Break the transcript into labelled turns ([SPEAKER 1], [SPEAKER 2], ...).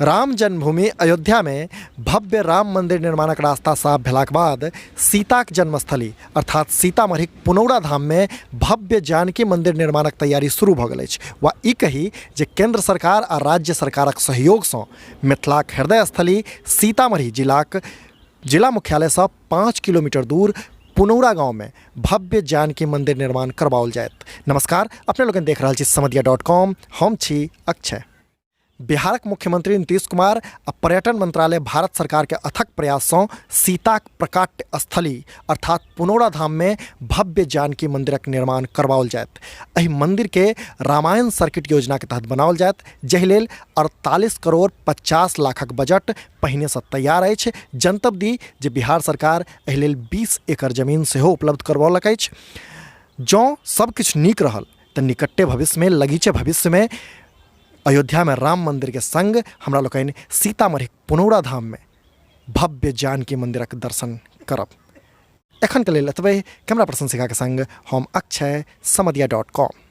[SPEAKER 1] राम जन्मभूमि अयोध्यामे भव्य राम मंदिर निर्माणक रास्ता साफ भेलाक बाद सीताक जन्मस्थली अर्थात सीतामढ़ीक पुनौरा धाममे भव्य जानकी मंदिर निर्माणक तैयारी शुरू भऽ गेल अछि वा ई कही जे केंद्र सरकार आ राज्य सरकारक सहयोगसँ मिथिलाक हृदय स्थली सीतामढ़ी जिलाक जिला मुख्यालयसँ 5 किलोमीटर दूर पुनौरा गाँवमे भव्य जानकी मंदिर निर्माण करबाओल जायत। नमस्कार, अपने लोकनि देख रहल छी समदिया डॉट कॉम, हम छी अक्षय। बिहारक मुख्यमंत्री नीतीश कुमार आ पर्यटन मंत्रालय भारत सरकार के अथक प्रयास सँ सीताक प्रकाट्य स्थली अर्थात पुनौरा धाम में भव्य जानकी मंदिरक निर्माण करबाओल जायत। एहि मंदिर के रामायण सर्किट योजना के तहत बनाओल जायत, जाहि लेल 48 करोड़ 50 लाखक बजट पहिने सँ तैयार अछि। जनतब दी जे बिहार सरकार एहि लेल 20 एकड़ जमीन सेहो उपलब्ध करबौलक अछि। जँ सब किछु नीक रहल तऽ निकटे भविष्य में, लगीचे भविष्य में अयोध्या में राम मंदिर के संग हमरा लोकनि सीतामढ़ी पुनौरा धाम में भव्य जानकी मंदिरक दर्शन करब। एखन के लेल एतबे। कैमरा पर्सन शिखा के संग हम अक्षय, समदिया डॉट कॉम।